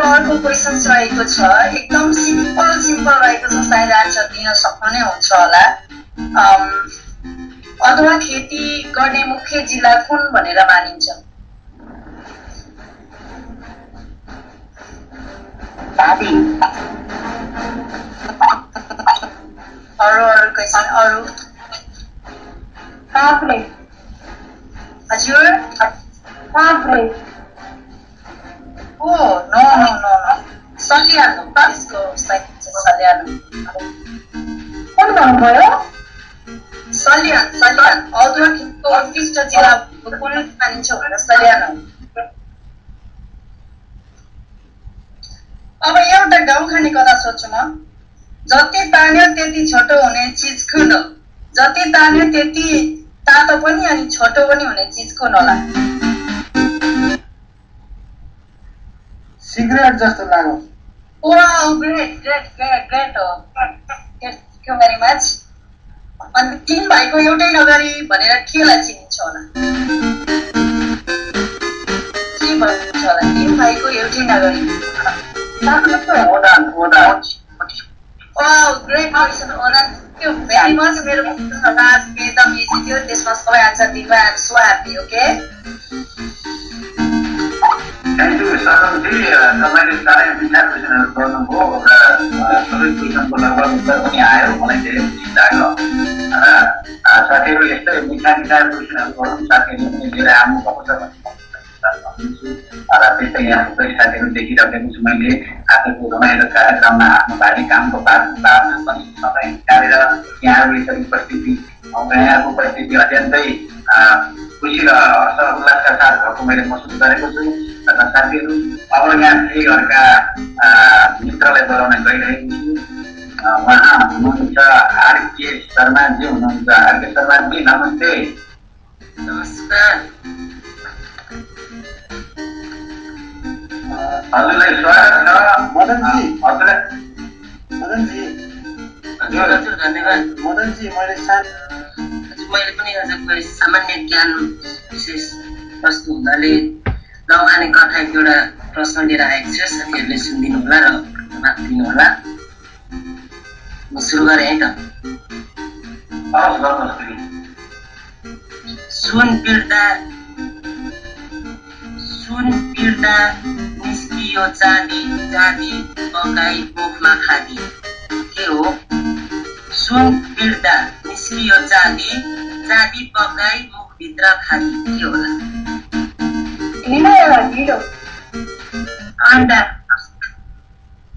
अर्को क्वेसन रहेको छ एकदम सिम्पल रहेको छ सायद आन्सर दिन सक्नु नै हुन्छ होला अदुवा खेती गर्ने मुख्य जिल्ला कुन भनेर मानिन्छ अरू क्वेसन अरू काभ्रे हजुर काभ्रे ओ नो सल्यानो यसको सही छ सल्यानो कुन भन्नुभयो सल्यान अदुवा खेतको उत्कृष्ट जिल्ला कुन मानिन्छ भनेर सल्यानो अब एउटा गाउँ खाने कथा सोच्छु म जति तान्यो त्यति छोटो हुने चीज कुन हो जति तान्यो त्यति तातो पनि अनि छोटो पनि हुने चीज कुन होला सिगरेट जस्तो लाग्यो वाउ ग्रेट हो थ्यांक यू भेरी मच अनि तीन भाइको एउटै नगरी भनेर केलाई चिनिन्छ होला के भन्छ होला तीन भाइको एउटै नगरी वाउ ग्रेट क्वेसन ओनन थ्यांक यू भेरी मच मेरो एकदम इजी थियो त्यसमा सबै आन्सर दिनु I am so happy okay thank you सरजी तपाईँले साह्रै मिठा क्वेसनहरू गर्नुभयो र सबै क्वेसनको लगभग उत्तर पनि आयो मलाई धेरै खुसी लाग्यो र साथीहरू यस्तै मिठा क्वेसनहरू गरौँ साथीहरूले पनि लिएर आउनुपर्छ र त्यस्तै यहाँ थुप्रै साथीहरू देखिरहेको छु मैले आजको रमाइलो कार्यक्रममा आफ्नो भारी कामको बादमा पनि समय निकालेर यहाँहरू यसरी उपस्थिति यहाँको उपस्थिति अत्यन्तै खुसी र हर्ष उल्लासका साथ भएको मैले महसुस गरेको छु र साथीहरू अब यहाँ फेरि घरका मित्रलाई बोलाउन गइरहेको छु उहाँ हुनुहुन्छ आरके शर्माजी हुनुहुन्छ आरके शर्माजी नमस्ते नमस्कार हजुरलाई स्वागत छ मदनजी हजुर धन्यवाद मदनजी मैले मैले पनि आजको सामान्य ज्ञान विशेष प्रश्न हुनाले गाउँ खाने कथा एउटा प्रश्न लिएर आएको छु साथीहरूले सुनिदिनु होला र माफ दिनु होला म सुरु गरेँ है त सुन पिर्दा निस्कियो चाँदी पकाई मुखमा खादी के हो सुन पिर्दा निस्कियो चाँदी पकाई मुखभित्र खादी के होला अन्डा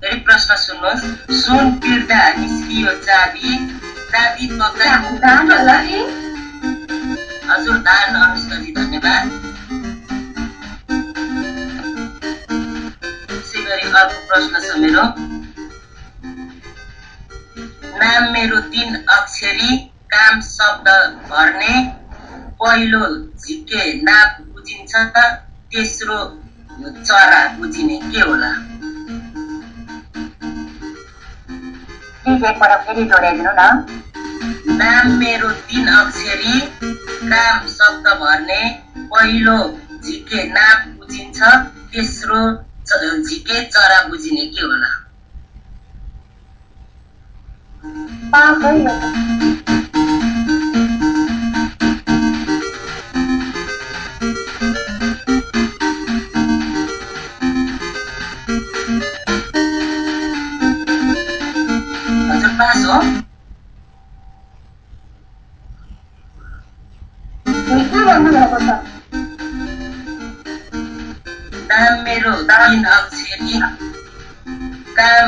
फेरि प्रश्न सुन्नुहोस् सुन पिर्दा निस्कियो चाँदी पकाई हजुर धान अनुष्काजी धन्यवाद त्यसै गरी अर्को प्रश्न छ मेरो नाम मेरो 3 अक्षरी काम शब्द भर्ने पहिलो झिके नाप बुझिन्छ तेस्रो चरा बुझिने के होला नाम मेरो 3 अक्षरी काम शब्द भर्ने पहिलो झिके नाप बुझिन्छ तेस्रो झिके चरा बुझिने के होला हजुर पास हो नाम मेरो 3 अक्षरी काम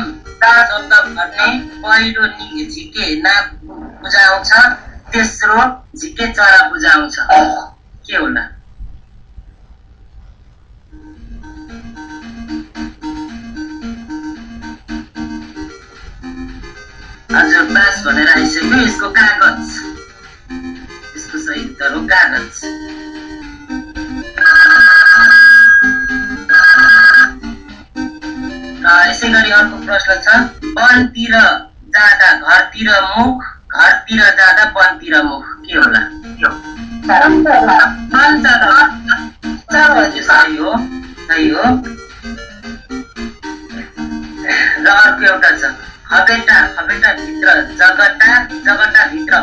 शब्द भर्ने पहिलो झिके नाप बुझाउँछ तेस्रो झिके चरा बुझाउँछ के होला हजुर पास भनेर आइसक्यो यसको कागज यसको सही उत्तर हो कागज यसै गरी अर्को प्रश्न छ वनतिर जाँदा घरतिर मुख घरतिर जाँदा वनतिर मुख के होला सही हो अर्को एउटा छ खपेटा भित्र जगटा भित्र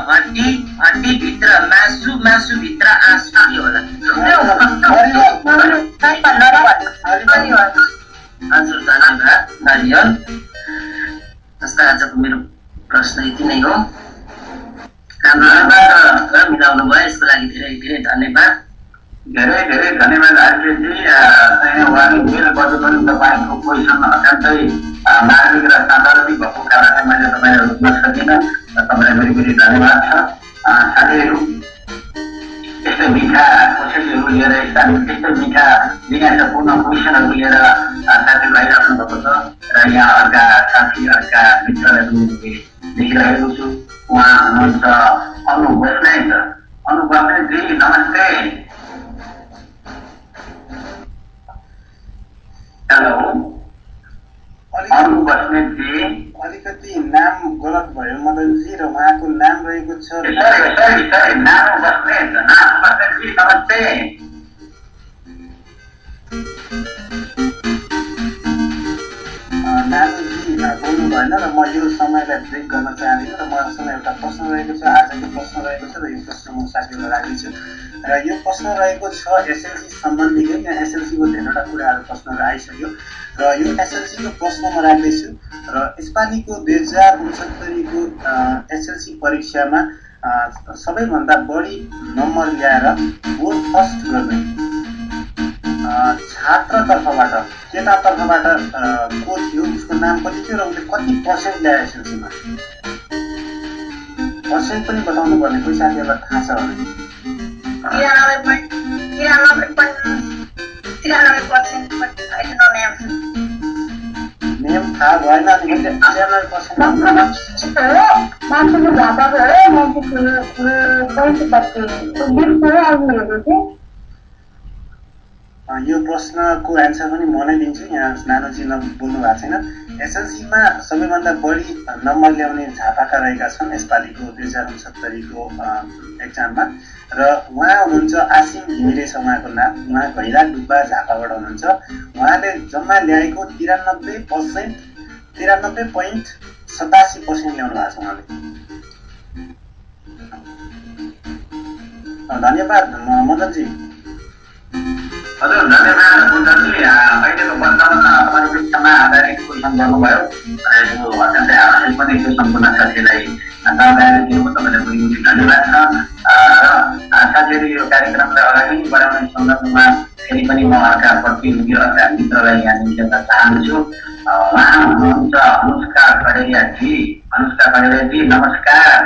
हड्डी भित्र मासु भित्र आँसु के होला हजुर धन्यवाद नारियल। जस्तो आजको मेरो प्रश्न यति नै हो। राम्रो मिलाउनु भयो यसको लागि धेरै धेरै धन्यवाद। धेरै धेरै धन्यवाद आचार्यजी। उहाँले मेरो गर्नु पनि तपाईँको क्वेसन अत्यन्तै मार्मिक र सान्दर्भिक भएको कारणले मैले तपाईँलाई रोक्न सकिनँ। तपाईँलाई फेरि फेरि धन्यवाद छ। साथीहरू यस्तै मिठा कोसेलीहरू लिएर यस्ता यस्तै मिठा जिज्ञासापूर्ण क्वेसनहरू लिएर साथीहरू आइराख्नु भएको छ र यहाँ अर्का साथी अर्का मित्रहरू देखिरहेको छु। उहाँ हुनुहुन्छ अनु बस्नेत। अनु बस्नेतजी नमस्ते। हेलो अनु बस्नेतजी। अलिकति नाम गलत भयो मदनजी र उहाँको नाम रहेको छ सरी नाम बस्नेतजी नमस्ते। नानुजी बोल्नु भएन र म यो समयलाई ब्रेक गर्न चाहदिनँ र मसँग एउटा प्रश्न रहेको छ। आजको प्रश्न रहेको छ र यो प्रश्न म साथीहरूलाई राख्दैछु र यो प्रश्न रहेको छ एसएलसी सम्बन्धी। यहाँ एसएलसीको धेरैवटा कुराहरू प्रश्नहरू आइसक्यो र यो एसएलसीको प्रश्न म राख्दैछु र यसपालिको 2069को एसएलसी परीक्षामा सबैभन्दा बढी नम्बर ल्याएर बोर्ड फर्स्ट गर्ने छात्रतर्फबाट केटातर्फबाट को थियो, उसको नाम कति थियो र उसले कति पर्सेन्ट ल्यायो एसएलसीमा? पर्सेन्ट पनि बताउनु पर्ने, कोही साथीहरूलाई थाहा छ भने। 93% नेम थाहा भएन अनि 93% यो प्रश्नको एन्सर पनि म नै दिन्छु। यहाँ नानुजी बोल्नु भएको छैन। एसएलसीमा सबैभन्दा बढी नम्बर ल्याउने झापाका रहेका छन् यसपालिको 2069को एक्जाममा र उहाँ हुनुहुन्छ आसिम घिमिरे छ उहाँको नाम। उहाँ घैलाडुब्बा झापाबाट हुनुहुन्छ। उहाँले जम्मा ल्याएको 93.87% ल्याउनु भएको छ उहाँले। धन्यवाद मदनजी। हजुर धन्यवाद बुद्धजी। अहिलेको वर्तमानमा परीक्षामा आधारित क्वेसन गर्नुभयो र यो अत्यन्तै आवश्यक पनि यो सम्पूर्ण साथीलाई जानकारी दिएको तपाईँलाई पनि धन्यवाद छ। र साथीहरू यो कार्यक्रमलाई अगाडि बढाउने सन्दर्भमा फेरि पनि म अर्का प्रतिनिधि अर्का मित्रलाई यहाँ निम्त्याउन चाहन्छु। उहाँ हुनुहुन्छ अनुष्का कडेरियाजी। अनुष्का कडेरियाजी नमस्कार।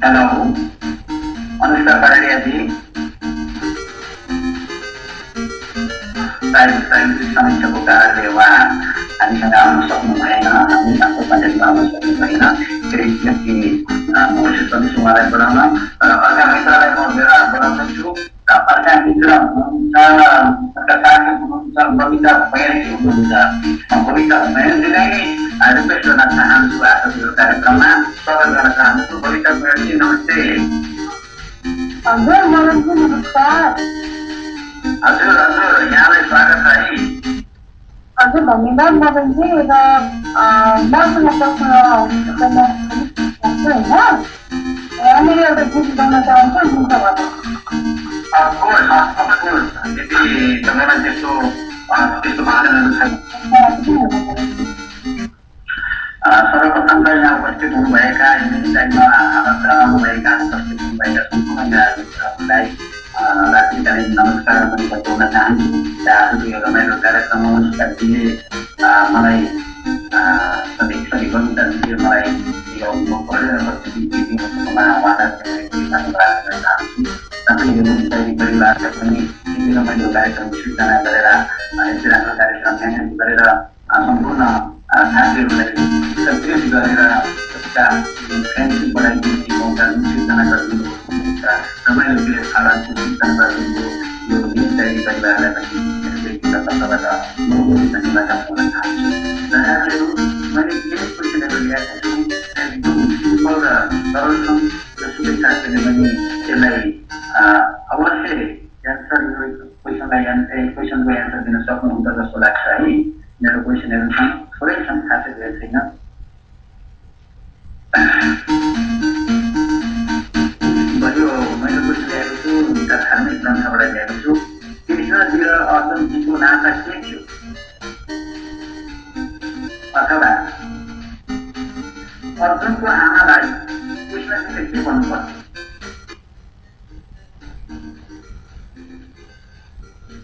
हेलो अनुष्का कडेरियाजी। समस्याको कारणले उहाँ हामीसँग आउन सक्नु भएन, हामी आफ्नो कन्टेन्टमा आउन सक्नु भएन। फेरि व्यक्ति कोसिस गर्दैछु उहाँलाई बोलाउन र अर्का मित्रलाई म बोलाउँदैछु। अर्का मित्र हुनुहुन्छ, अर्का साथी हुनुहुन्छ बबिता भैयाजी हुनुहुन्छ। बबिता भैयाजीलाई नै रिक्वेस्ट गर्न चाहन्छु आजको यो कार्यक्रममा स्वागत गर्न चाहन्छु। बबिता भैयाजी नमस्ते। हजुर नमस्कार। हजुर यहाँलाई स्वागत छ है। हजुर धन्यवाद मदनजी। र मसँग प्रश्न होइन, यहाँनिर एउटा गीत गाउन चाहन्छु, हुन्छ भन्नु। यदि तपाईँलाई त्यस्तो भावनाहरू छ सर्वप्रथम त यहाँ उपस्थित हुनुभएका टाइममा आमन्त्रण आउनुभएका उपस्थित हुनुभएका सम्पूर्ण मित्रहरूलाई रात्रिकालीन नमस्कार पनि बताउन चाहन्छु। आजको यो रमाइलो कार्यक्रममा अनुष्काजीले मलाई सधैँ बबिताजीले मलाई यो पढेर दिनुभएकोमा उहाँलाई धन्यवाद गर्न चाहन्छु। साथै यो बबिताजी परिवारलाई पनि यति रमाइलो कार्यक्रम सृजना गरेर यति राम्रो कार्यक्रम म्यानेज गरेर सम्पूर्ण साथीहरूलाई सक्रिय गरेर एउटा फ्रेन्डसिप बढाइदिने मौका सृजना गरिदिनु रमाइलो प्लेटफार्मको सृजना गरिदिनु यो बबिताजी परिवारलाई पनि व्यक्तिगत तर्फबाट धन्यवाद दिन चाहन्छु। र साथीहरू मैले केही क्वेसनहरू ल्याएको छु, एकदम सिम्पल र सरल छन् र सबै साथीहरूले पनि यसलाई अवश्य एन्सर क्वेसनलाई क्वेसनको एन्सर दिन सक्नुहुन्छ जस्तो लाग्छ है। मेरो क्वेसनहरू छन्, थोरै छन्, खासै धेरै छैन। भयो मैले क्वेसन ल्याएको छु, एउटा धार्मिक ग्रन्थबाट ल्याएको छु। कृष्णजी र अर्जुनजीको नाता के थियो? अथवा अर्जुनको आमालाई कृष्णजीले के भन्नुपर्थ्यो?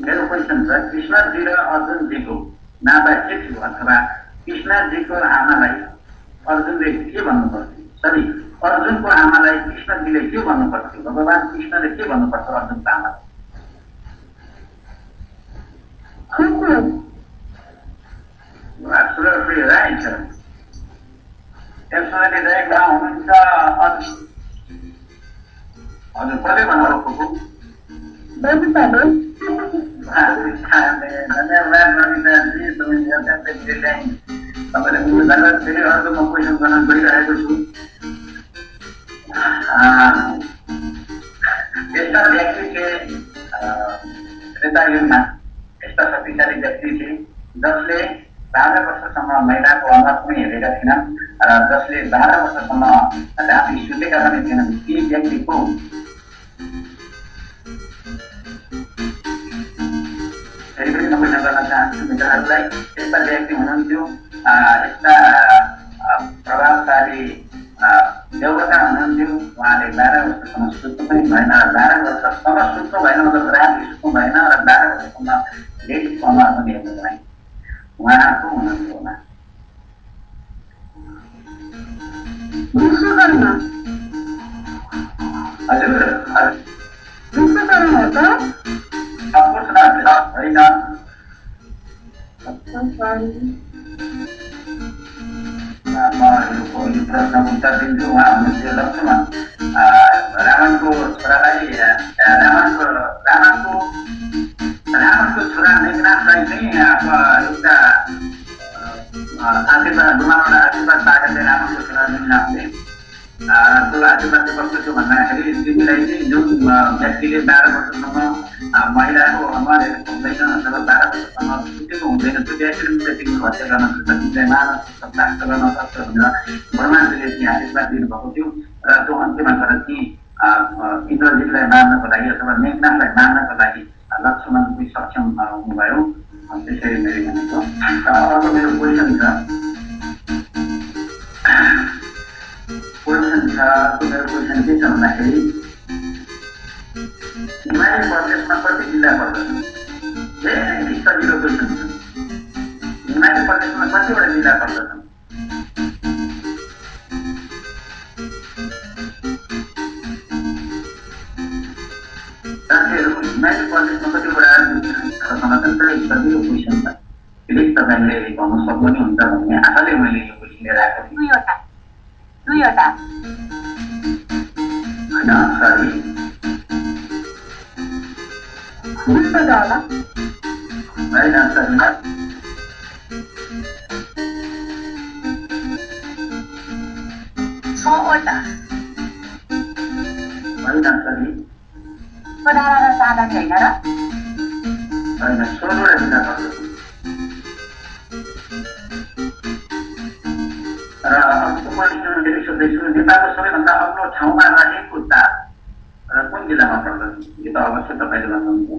मेरो क्वेसन छ, कृष्णजी र अर्जुनजीको नाता के थियो? अथवा कृष्णजीको आमालाई अर्जुनले के भन्नुपर्थ्यो? सरी, अर्जुनको आमालाई कृष्णजीले के भन्नुपर्थ्यो? भगवान कृष्णले के भन्नुपर्छ अर्जुनको आमालाई? Absolutely right. Absolutely right. हुनुहुन्छ हजुर, कसले भन्नुभएको? धन्यवाद रविदासजी, तपाईँले मेरो धन्यवाद। फेरि अर्को म क्वेसन गर्न गइरहेको छु। यस्ता व्यक्ति थिए त्रेतायुगमा, यस्ता शक्तिशाली व्यक्ति थिए जसले 12 वर्षसम्म महिलाको अनुहार पनि हेरेका थिएनन् र जसले 12 वर्षसम्म राति सुतेका पनि थिएनन्। ती व्यक्तिको फेरि पनि म क्वेसन गर्न चाहन्छु मित्रहरूलाई। यस्ता व्यक्ति हुनुहुन्थ्यो, यस्ता प्रभावशाली देवता हुनुहुन्थ्यो। उहाँले 12 वर्षसम्म सुत्नु पनि भएन, 12 वर्षसम्म सुत्नु भएन, मतलब राति सुत्नु भएन, र 12 वर्षसम्म लेडीको अनुहार पनि हेर्नु भएन। उहाँको हुनुहुन्थ्यो होला विश्वकर्मा। हजुर विश्वकर्मा हो त? अफकोर्स होइन। म यो प्रश्नको उत्तर दिन्छु। उहाँ हुनुहुन्थ्यो लक्ष्मण। रावणको छोरालाई रावणको छोरा मेघनाथलाई चाहिँ एउटा आशीर्वाद गुमाबाट आशीर्वाद पाएका थिए रावणको छोरा मेघनाथले। त्यो आशीर्वाद चाहिँ कस्तो थियो भन्दाखेरि तिमीलाई चाहिँ जुन व्यक्तिले 12 वर्षसम्म महिलाको अनुहार हेरेको हुँदैन अथवा 12 वर्षसम्म सुतेको हुँदैन, त्यो व्यक्तिले तिम्रो हत्या गर्न सक्छ, तिमीलाई मार्न सक्छ, प्राप्त गर्न सक्छ भनेर ब्रह्माजीले चाहिँ आशीर्वाद दिनुभएको थियो। र त्यो अन्त्यमा गएर चाहिँ इन्द्रजितलाई मार्नको लागि अथवा मेघनाथलाई मार्नको लागि लक्ष्मण पनि सक्षम हुनुभयो। त्यसरी मेरो भनेको। अर्को मेरो क्वेसन छ, मेरो क्वेसन के छ भन्दाखेरि हिमालय प्रदेशमा कति जिल्ला पर्दछ? धेरै सजिलो क्वेसन छ। हिमालय प्रदेशमा कतिवटा जिल्ला पर्दछ? साथीहरू, हिमालय प्रदेशमा कतिवटा समाधान चाहिँ सजिलो क्वेसन छ। फेरि तपाईँले भन्नु सक्नु हुन्छ भन्ने आशाले मैले यो क्वेसन लिएर आएको थिएँ। दुईवटा होइन, सरी, 20 होला होइन, सरी, 6वटा होइन, सरी, 15 र 7 छैन र? होइन, 16वटा जिल्ला पर्दछ। र अर्को क्वेसन फेरि सोध्दैछु, नेपालको सबैभन्दा अग्लो ठाउँमा रहेको तार र कुन जिल्लामा पर्दछ? यो त अवश्य तपाईँले भन्नुहुन्छ।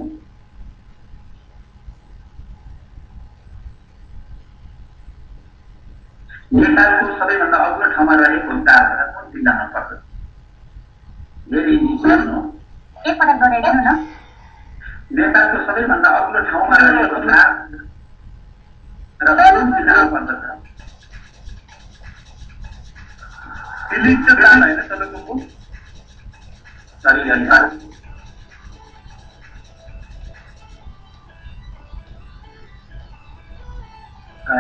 नेपालको सबैभन्दा अग्लो ठाउँमा रहेको तार र कुन जिल्लामा पर्दछ? फेरि एकपटक गरेर हेर्नु न। नेपालको सबैभन्दा अग्लो ठाउँमा रहेको तार र कुन जिल्लामा पर्दछ? दिल्ली चाहिँ तार होइन तपाईँको? सरी,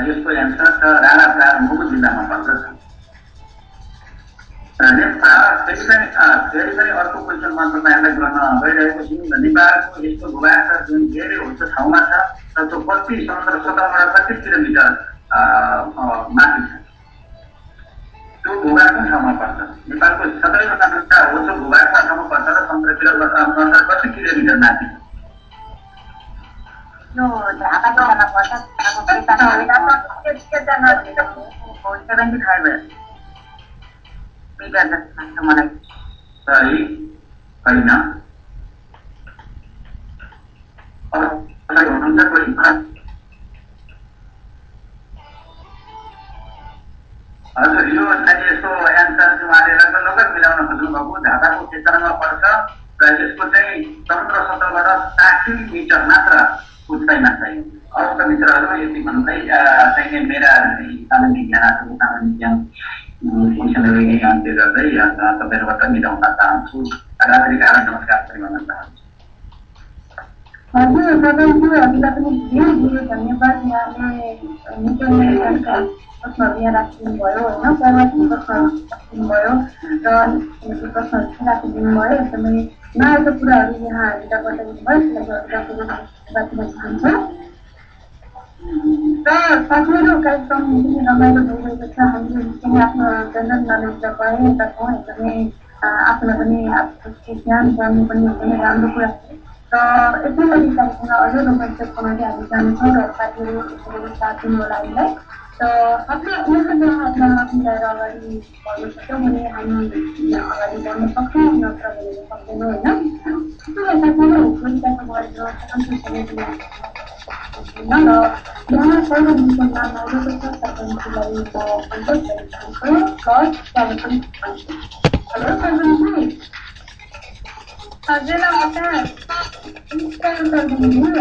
यसको एन्सर छ राणापार मुगु जिल्लामा पर्दछ। फेरि पनि अर्को क्वेसन म तपाईँहरूलाई गर्न गइरहेको छु। नेपालको यस्तो भूभाग छ जुन धेरै उच्च ठाउँमा छ र त्यो कति समुद्र सतहबाट 25 किलोमिटर माथि छ। त्यो भूभाग कुन ठाउँमा पर्छ? नेपालको सबैभन्दा होचो भूभाग कुन ठाउँमा पर्छ र समुद्र कति किलोमिटर माथि छ? यो ढाकाको वाला पर्छ ढाकाको पैसा हो 75 मिटर जस्तो लाग्छ मलाई सही होइन हुनुहुन्छ कोही हजुर यो चाहिँ यसको एन्सर चाहिँ उहाँले लगभग मिलाउन खोज्नुभएको ढाकाको क्षेत्रमा पर्छ र यसको चाहिँ समुद्र सतहबाट 60 मिटर मात्र उचाइमा छ अरूका मित्रहरू यति भन्दै चाहिँ मेरा सामान्य ज्ञान आजको सामान्य ज्ञान फङ्सनहरू अन्त्य गर्दै तपाईँहरूबाट मिलाउन चाहन्छु रात्रिका नमस्कार पनि भन्न चाहन्छु हजुर तपाईँको हामीलाई पनि धेरै धेरै धन्यवाद यहाँले निकै प्रश्नहरू यहाँ राखिदिनुभयो होइन प्रवासी प्रश्नहरू राखिदिनुभयो र प्रश्नहरू राखिदिनु भयो एकदमै नयाँको कुराहरू यहाँ हामीलाई बताइदिनु भयो र साथीहरू कार्यक्रम निकै रमाइलो भइरहेको छ हामीले निकै आफ्नो जनरल नलेज भएका छौँ एकदमै आफूलाई पनि आफ्नो ज्ञान जान्नु पनि एकदमै राम्रो कुरा र यसै गरी कार्यक्रममा अझै रोमाञ्चकमा चाहिँ हामी जानेछौँ र साथीहरू साथ दिनुहोला हामीलाई र आफ्नो उहाँसँग मिलाएर अगाडि बढ्न सक्छौँ भने हामी अगाडि बढ्न सक्छौँ नत्र भने सक्दैनौँ होइन साथीहरू कविताको बारेमा र यहाँ सर्वजनको नाम आउनुको छ तपाईँलाई म सन्तोष गरिसकेको हेलो सर्वजी हजुर नमस्कार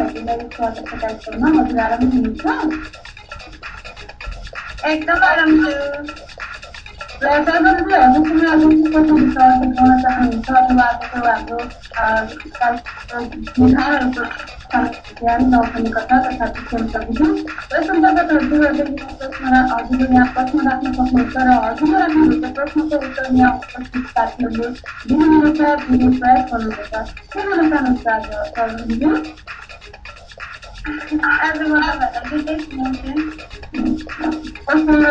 हजुरलाई स्वागत छ कार्यक्रममा हजुर आराम हुनुहुन्छ एकदम आराम छु र सर्वजी हजुरसँग आज के कस्तो विषयहरू गर्न चाहनुहुन्छ अथवा आजको हाम्रो कार्यक्रमहरूको ज्ञान नौखनी कथा तथा विषय प्रविधि यस अन्तर्गत हजुरले यहाँ प्रश्न राख्न सक्नुहुन्छ र हजुरले राख्नुहुन्छ प्रश्नको उत्तर यहाँ उपस्थित साथीहरूले दिनुहुनेछ दिने प्रयास गर्नुहुनेछ के गर्न चाहनुहुन्छ आज सर्वजीज्यू आज म तपाईँहरूलाई दुईटै सुनाउँछु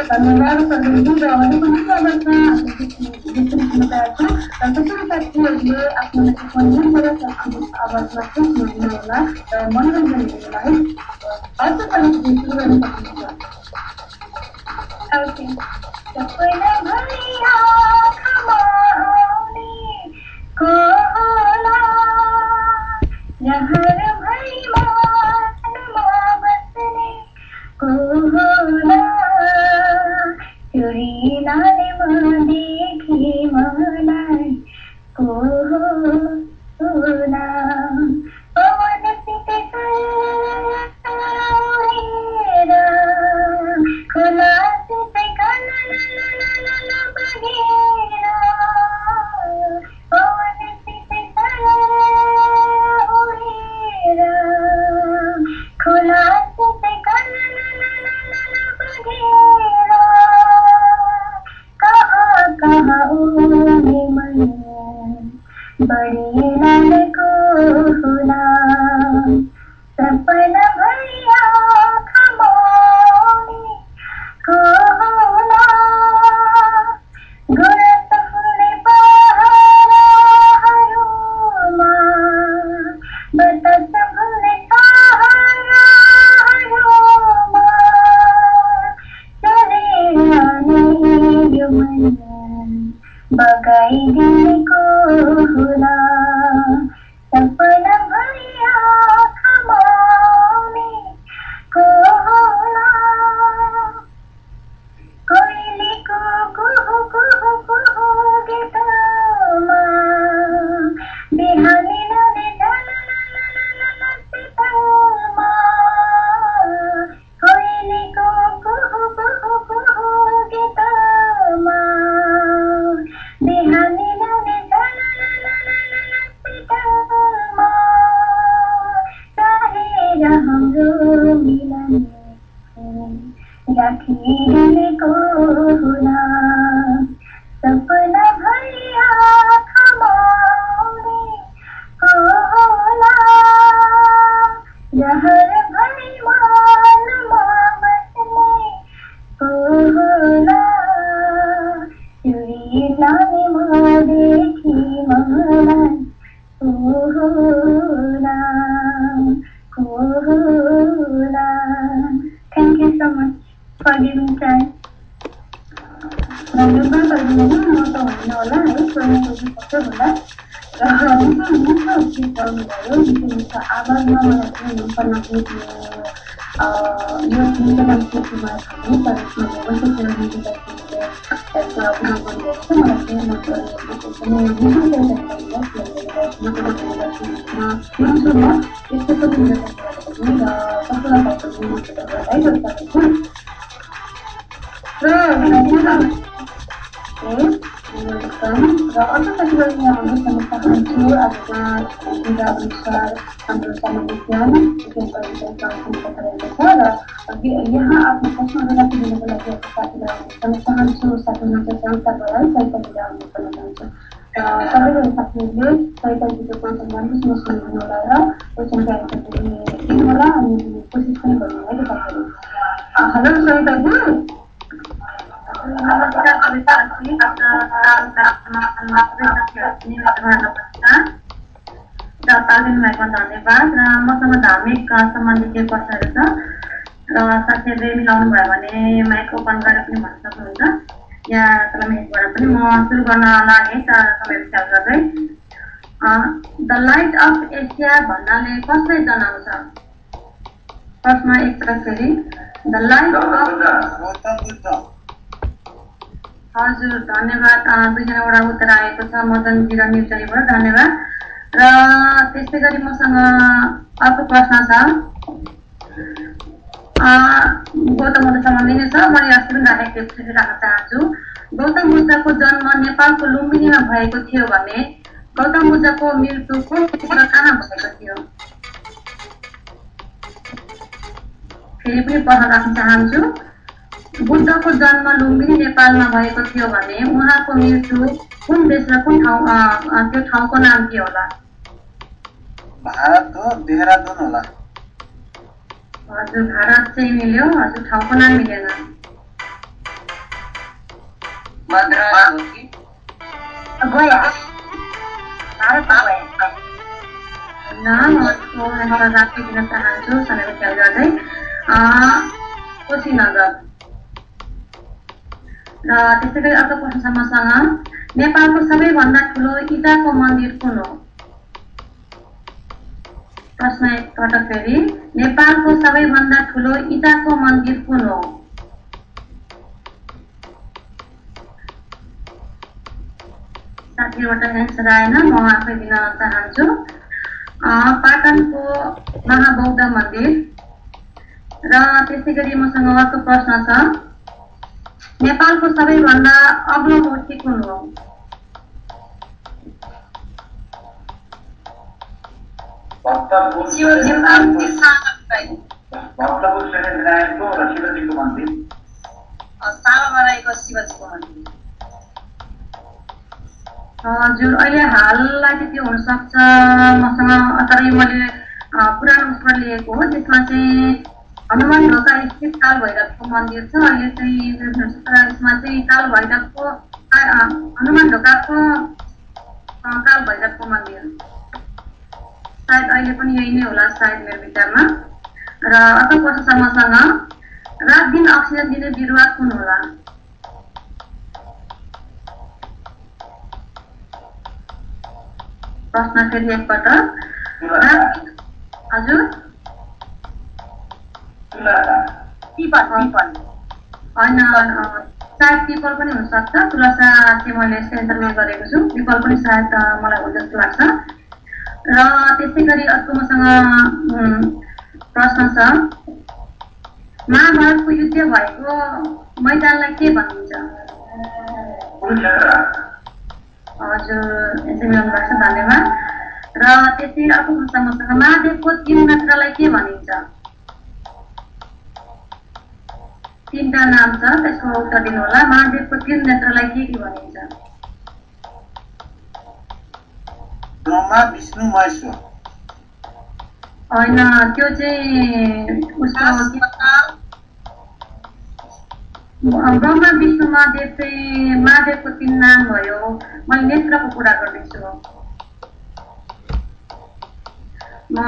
धन्यवाद सर्वजी र अहिलेको मुख्य अवस्था सुन्न तयार छौँ र सबै साथीहरूले आफ्नो आवाजमा सुन्नु होला र मनोरञ्जन हेर्नुलाई अर्को कलेज सुरु गर्न Oh निर्भर गरिदिनु म त होइन होला है स्वयं सक्छ होला र निकै गीत गाउनुभयो निकै आवाजमा मलाई चाहिँ मनपर्ने गीत यो गीतमा गीतमा छ तर यसमा भएको थियो गीतले त्यसको अभिनय गरिरहेको छ मलाई चाहिँ मनपर्ने गीत एकदमै विशेष यस्तो पनि र कसैलाई भएको र अर्को साथीहरू यहाँ हामी समस्या चाहन्छु आजका अनुसार हाम्रो सामान्य ज्ञान रहेको छ र यहाँ आफ्नो प्रश्नहरू राखिदिनुको लागि साथीलाई भन्न चाहन्छु साथीमा चाहिँ सहिता भएर सहिता दिँदा हामी भन्न चाहन्छु सबैजना साथीहरूले सहिता दिएको क्वेसन राम्रोसँग सुनिदिनु होला र क्वेसनको एन्सर दिनु होला अनि कोसिस पनि गर्नु होला साथीहरू हेलो सहिताजी नमस्कार कविता जी पालिदिनु भएको धन्यवाद र मसँग धार्मिक सम्बन्धी केही प्रश्नहरू छ र साथीहरूले मिलाउनु भयो भने माइक ओपन गरेर पनि भन्न सक्नुहुन्छ या तलमेबाट पनि म सुरु गर्न लागेँ समय ख्याल गर्दै द लाइट अफ एसिया भन्नाले कसलाई जनाउँछ प्रश्न एकपटक फेरि द लाइट अफ हजुर धन्यवाद दुईजनावटा उत्तर आएको छ मदनजी र निर्जरीबाट धन्यवाद र त्यस्तै गरी मसँग अर्को प्रश्न छ गौतम बुद्धसँग नै छ मैले अस्ति पनि राखेको थिएँ राख्न चाहन्छु गौतम बुद्धको जन्म नेपालको लुम्बिनीमा भएको थियो भने गौतम बुद्धको मृत्यु कुन क्षेत्र कहाँ भएको थियो फेरि पनि प्रश्न राख्न चाहन्छु बुद्धको जन्म लुम्बिनी नेपालमा भएको थियो भने उहाँको मृत्यु कुन देश र कुन ठाउँ त्यो ठाउँको नाम के होला भारत हो देहरादून होला हजुर भारत चाहिँ मिल्यो हजुर ठाउँको नाम मिलेन मद्रास हो कि गयो भारतमा गयो राखिदिन चाहन्छु समयको ख्याल गर्दै कुशीनगर र त्यसै गरी अर्को प्रश्न छ मसँग नेपालको सबैभन्दा ठुलो इँटाको मन्दिर कुन हो प्रश्न एकपटक फेरि नेपालको सबैभन्दा ठुलो इँटाको मन्दिर कुन हो साथीबाट एन्सर आएन म आफै दिन चाहन्छु पाटनको महाबौद्ध मन्दिर र त्यसै गरी मसँग अर्को प्रश्न छ नेपालको सबैभन्दा अग्लो मूर्ति कुन हो हजुर अहिले हाललाई चाहिँ त्यो हुनसक्छ मसँग तर मैले पुरानो उसमा लिएको हो त्यसमा चाहिँ हनुमान ढोका स्थित काल भैरवको मन्दिर छ अहिले चाहिँ यसमा चाहिँ काल भैरवको हनुमान ढोकाको काल भैरवको मन्दिर सायद अहिले पनि यही नै होला सायद मेरो विचारमा र अर्को प्रश्न छ मसँग रात दिन अक्सिजन दिने बिरुवा कुन होला प्रश्न फेरि एकपटक हजुर होइन सायद पिपल पनि हुनसक्छ तुलसा चाहिँ मैले सेन्टरमा गरेको छु पिपल पनि सायद मलाई हो जस्तो लाग्छ र त्यसै गरी अर्को मसँग प्रश्न छ महाभारतको युद्ध भएको मैदानलाई के भनिन्छ हजुर यसै मिलाउनु भएको छ धन्यवाद र त्यसै अर्को प्रश्न मसँग महादेवको 3 नेत्रलाई के भनिन्छ तीनटा नाम छ त्यसको उत्तर दिनु होला महादेवको 3 नेत्रलाई के भनिन्छ ब्रह्मा विष्णु महेश्वर होइन त्यो चाहिँ उसको ब्रह्मा विष्णु महादेव चाहिँ महादेवको 3 नाम भयो मैले नेत्रको कुरा गर्दैछु म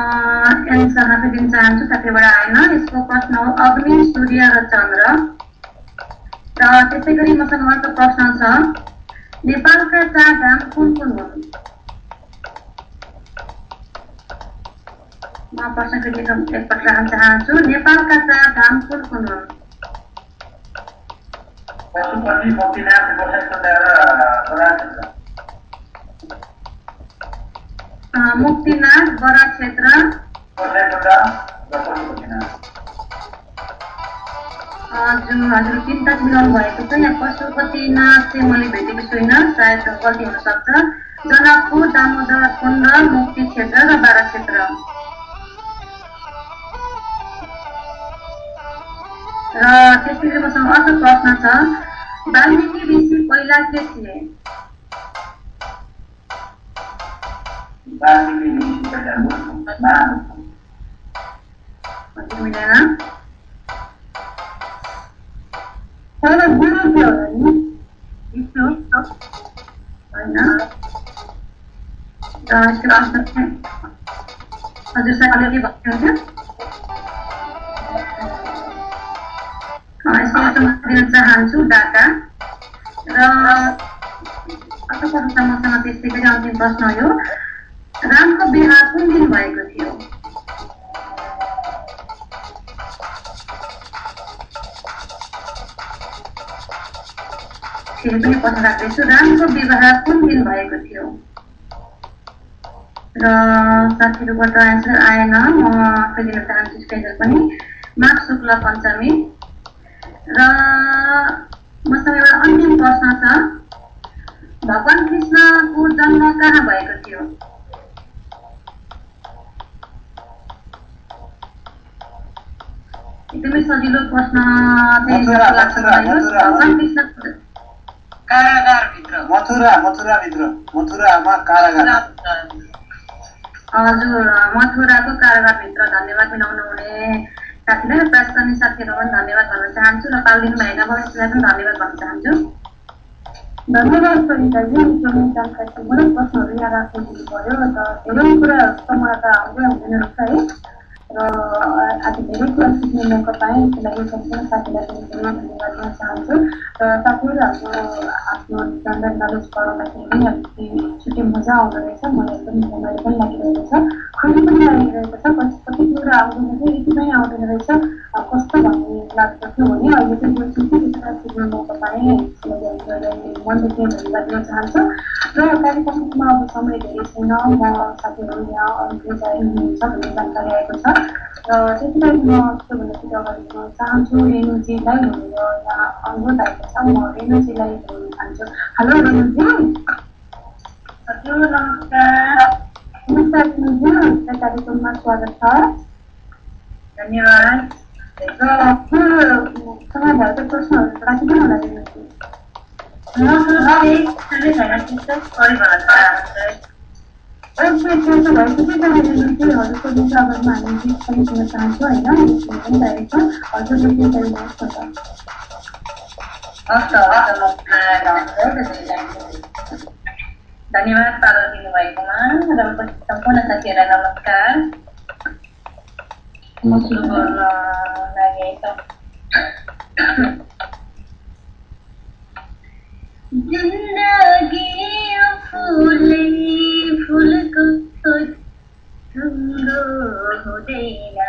एन्सर राखिदिन चाहन्छु साथीबाट आएन यसको प्रश्न हो अग्नि सूर्य र चन्द्र र त्यसै गरी मसँग अर्को प्रश्न छ नेपालका 4 धाम कुन कुन हुन्? म प्रश्न फेरि एकपल्ट राख्न चाहन्छु नेपालका 4 धाम कुन कुन हुन्? पशुपति, मुक्तिनाथ, गोसाइँकोटा र बराक्षेत्र। मुक्तिनाथ, बराक्षेत्र, गोसाइँकोटा र पशुपतिनाथ। हजुर चिन्ता मिलाउनु भएको छ। यहाँ पशुपतिनाथ चाहिँ मैले भेटेको छुइनँ, सायद गल्ती हुनसक्छ। जनकपुर, दामोदर कुण्ड, मुक्ति क्षेत्र र बारा क्षेत्र। र त्यसैले मसँग अर्को प्रश्न छ वाल्मीकि ऋषि पहिला के थिए? वाल्मीकि ऋषि पहिला मिलेन पहिला गुरु थियो होला नि विष्णु होइन? र यसको प्रश्न चाहिँ हजुर साथीले के भन्नुहुन्छ? यसको दिन चाहन्छु डाटा र अर्को प्रश्न मसँग त्यस्तै गरी अन्तिम प्रश्न हो। रामको विवाह कुन दिन भएको थियो? फेरि पनि प्रश्न राख्दैछु रामको विवाह कुन दिन भएको थियो? र साथीहरूबाट एन्सर आएन। म आफै दिन चाहन्छु स्पेन्सर पनि माघ शुक्ल पञ्चमी। र मसँग एउटा अन्तिम प्रश्न छ भगवान कृष्णको जन्म कहाँ भएको थियो? एकदमै सजिलो प्रश्न चाहिँ भगवान कृष्ण कारागारभित्र मथुरामा कारागार। हजुर मथुराको कारागारभित्र। धन्यवाद मिलाउनु हुने साथीलाई प्रयास गर्ने साथीहरू पनि धन्यवाद भन्न चाहन्छु र पाल दिनुभएका भविष्यलाई पनि धन्यवाद भन्न चाहन्छु। धन्यवाद सरिताजी, एकदमै जानकारी बहुत प्रश्नहरू यहाँ राख्नु पर्यो र धेरै कुराहरू त मलाई त आउँदै आउँदैन रहेछ है। र आज धेरै कुरा सिक्ने मौका पाएँ, त्यसको लागि सम्पूर्ण साथीलाई पनि धेरै धन्यवाद दिन चाहन्छु। र साथीहरू आफ्नो जनरल नलेज पढाउँदाखेरि पनि अलिकति छुट्टै मजा आउँदो रहेछ, मलाई एकदम रमाइलो पनि लागिरहेको छ, खुसी पनि लागिरहेको छ। कति कुरा आउँदैन थियो, यति नै आउँदैन रहेछ कस्तो भन्ने लाग्दथ्यो भने अहिले चाहिँ यो छुट्टै कुरा सिक्ने मौका पाएँ, मनदेखि धन्यवाद दिन चाहन्छु। र कार्यक्रममा अब समय धेरै छैन, म साथीहरू यहाँ अरू जारी हुनुहुन्छ भन्ने जानकारी आएको छ र त्यसैलाई म के भन्दाखेरि अगाडि बढ्न चाहन्छु। रेणुजीलाई भनेर यहाँ अनुरोध आएको छ, म रेणुजीलाई भन्न चाहन्छु। हेलो रेणुजी। हजुर नमस्कार। नमस्कार रेणुजी, कार्यक्रममा स्वागत छ। धन्यवाद। र समय भएको प्रश्नहरू राखिदिनु होला रेणुजी। त्यसो भएपछि हजुरको विषयमा हामी गीत पनि सुन्न चाहन्छौँ होइन, पनि चाहिएको छ। हजुरले के गरिनुहोस् न त। धन्यवाद पालो दिनुभएकोमा र सम्पूर्ण साथीहरूलाई नमस्कार। म सुरु गर्न लागेको जिन्दगी फुलै फुलको ढुङ्गो हुँदैन,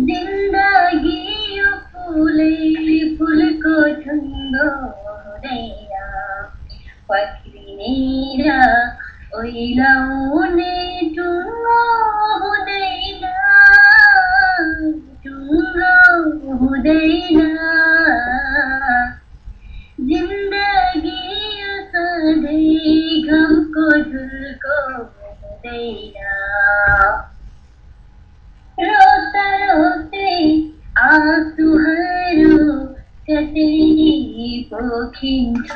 जिन्दगी फुलै फुलको ढुङ्गो हुँदैन, पक्रिने र ओइलाउने ढुङ्गो हुँदैन, ढुङ्गो हुँदैन, जिन्दगी सधैँ घमको झुल्को हुँदैन, रोता रोते आँसुहरू कतै पोखिन्छ।